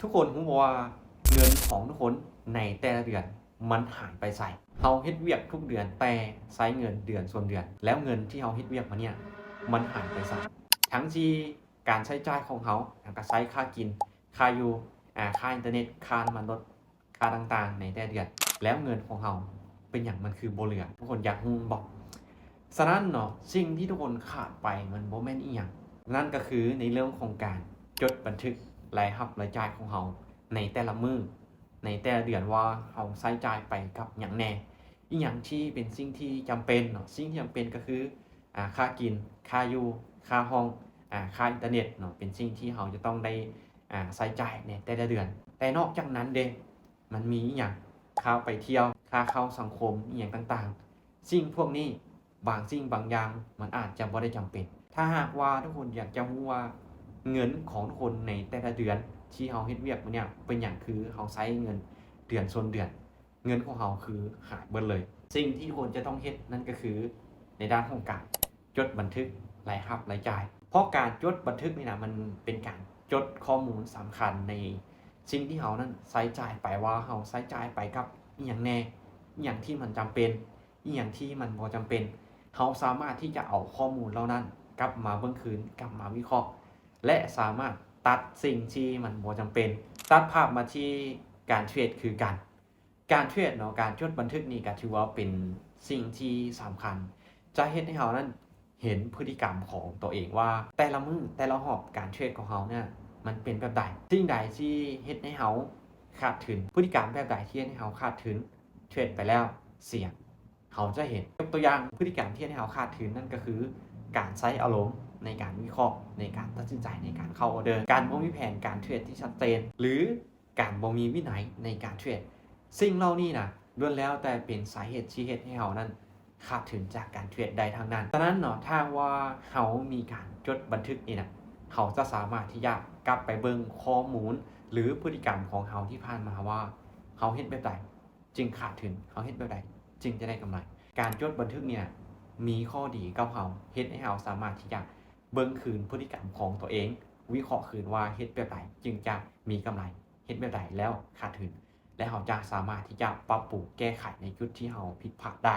ທຸກຄົນຮູ້ບໍ່ວ່າເງິນຂອງທຸກຄົນໃນແຕ່ລະເດືອນມັນຫາຍໄປໃສ? ເຮົາເຮັດວຽກທຸກເດືອນ ແຕ່ໃຊ້ເງິນເດືອນຊົນເດືອນ ແລ້ວເງິນທີ່ເຮົາເຮັດວຽກມາເນີ້ຍ ມັນຫາຍໄປໃສ? ທັງທີ່ການໃຊ້ຈ່າຍຂອງເຮົາ ເຮົາກໍໃຊ້ຄ່າກິນ, ຄ່າຢູ່, ອາ, ຄ່າອິນເຕີເນັດ, ຄ່ານ້ຳມັນລົດ, ຄ່າຕ່າງໆໃນແຕ່ເດືອນ ແລ້ວເງິນຂອງເຮົາເປັນຫຍັງມັນຄືບໍ່ເຫຼືອ? ທຸກຄົນຢາກຮູ້ບໍ່? ສະນັ້ນເນາະ ສິ່ງທີ່ທຸກຄົນຂາດໄປມັນບໍ່ແມ່ນອີ່ຫຍັງ, ນັ້ນກໍຄືໃນເລື່ອງຂອງການຈົດບັນທຶກລາຍຮັບລາຍຈ່າຍຂອງເຮົາໃນແຕ່ລະມື້ ໃນແຕ່ລະເດືອນວ່າເຮົາໃຊ້ຈ່າຍໄປກັບຫຍັງແດ່, ອີ່ຫຍັງທີ່ເປັນສິ່ງທີ່ຈຳເປັນເນາະ. ສິ່ງທີ່ຈຳເປັນກໍຄື ອາ, ຄ່າກິນ, ຄ່າຢູ່, ຄ່າຫ້ອງ, ອາ, ຄ່າອິນເຕີເນັດເນາະ ເປັນສິ່ງທີ່ເຮົາຈະຕ້ອງໄດ້, ອາ, ໃຊ້ຈ່າຍໃນແຕ່ລະເດືອນ. ແຕ່ນອກຈາກນັ້ນເດ ມັນມີອີ່ຫຍັງ? ຄ່າໄປທ່ຽວ, ຄ່າເຂົ້າສັງຄົມ, ອີ່ຫຍັງຕ່າງໆ. ສິ່ງພວກນີ້ ບາງສິ່ງບາງຢ່າງມັນອາດຈະບໍ່ໄດ້ຈຳເປັນ. ຖ້າຫາກວ່າທຸກຄົນຢາກຈະຮູ້ວ່າເງິນຂອງທຸກຄົນໃນແຕ່ລະເດືອນທີ່ເຮົາເຮັດວຽກມາເນີ້ຍ ເປັນຫຍັງຄືເຮົາໃຊ້ເງິນເດືອນຊົນເດືອນ, ເງິນຂອງເຮົາຄືຫາຍເບິດເລີຍ. ສິ່ງທີ່ທຸກຄົນຈະຕ້ອງເຮັດນັ້ນກໍຄືໃນດ້ານຂອງການຈົດບັນທຶກລາຍຮັບລາຍຈ່າຍ. ເພາະການຈົດບັນທຶກນີ້ນະ ມັນເປັນການຈົດຂໍ້ມູນສຳຄັນໃນສິ່ງທີ່ເຮົານັ້ນໃຊ້ຈ່າຍໄປ ວ່າເຮົາໃຊ້ຈ່າຍໄປກັບອີ່ຫຍັງແດ່, ອີ່ຫຍັງທີ່ມັນຈຳເປັນ, ອີ່ຫຍັງທີ່ມັນບໍ່ຈຳເປັນ. ເຮົາສາມາດທີ່ຈະເອົາຂໍ້ມູນເຫຼົ່ານັ້ນກັບມາເບິ່ງຄືນ, ກັບມາວິເຄາະ ແລະ ສາມາດຕັດສິ່ງທີ່ມັນບໍ່ຈຳເປັນ. ຕັດພາບມາທີ່ການເທຣດຄືກັນ. ການເທຣດເນາະ, ການຈົດບັນທຶກນີ້ກໍຖືວ່າເປັນສິ່ງທີ່ສຳຄັນ, ຈະເຮັດໃຫ້ເຮົານັ້ນເຫັນພຶດຕິກຳຂອງຕົວເອງວ່າ ແຕ່ລະມື້, ແຕ່ລະຮອບການເທຣດຂອງເຮົາເນຍ ມັນເປັນແບບໃດ? ສິ່ງໃດທີ່ເຮັດໃຫ້ເຮົາຂາດທຶນ? ພຶດຕິກຳແບບໃດທີ່ເຮັດໃຫ້ເຮົາຂາດທຶນ, ເທຣດໄປແລ້ວເສຍ? ເຮົາຈະເຫັນ ຍົກຕົວຢ່າງ ພຶດຕິກຳທີ່ເຮັດໃຫ້ເຮົາຂາດທຶນນັ້ນກໍຄື ການໃຊ້ອາລົມໃນການວິເຄາະ, ໃນການຕັດສິນໃຈ, ໃນການເຂົ້າອອເດີ, ການບໍ່ມີແຜນການເທຣດທີ່ຊັດເຈນ ຫຼື ການບໍ່ມີວິໄນໃນການເທຣດ. ສິ່ງເຫຼົ່ານີ້ນະ ລ້ວນແລ້ວແຕ່ເປັນສາເຫດທີ່ເຮັດໃຫ້ເຮົານັ້ນຂາດທຶນຈາກການເທຣດໄດ້ທັງນັ້ນ. ສະນັ້ນເນາະ, ຖ້າຫາກວ່າເຮົາມີການຈົດບັນທຶກນີ້ນະ, ເຮົາຈະສາມາດທີ່ຈະກັບໄປເບິ່ງຂໍ້ມູນ ຫຼື ພຶດຕິກຳຂອງເຮົາທີ່ຜ່ານມາວ່າ ເຮົາເຮັດແບບໃດຈຶ່ງຂາດທຶນ, ເຮົາເຮັດແບບໃດຈຶ່ງຈະໄດ້ກຳໄລ. ການຈົດບັນທຶກນີ້ນະ ມີຂໍ້ດີກັບເຮົາ, ເຮັດໃຫ້ເຮົາສາມາດທີ່ຈະເບິ່ງຄືນພຶດຕິກຳຂອງຕົວເອງ, ວິເຄາະຄືນວ່າເຮັດແບບໃດຈຶ່ງຈະມີກຳໄລ, ເຮັດແບບໃດແລ້ວຂາດທຶນ, ແລະ ເຮົາຈະສາມາດທີ່ຈະປັບປຸງແກ້ໄຂໃນຈຸດທີ່ເຮົາຜິດພາດໄດ້.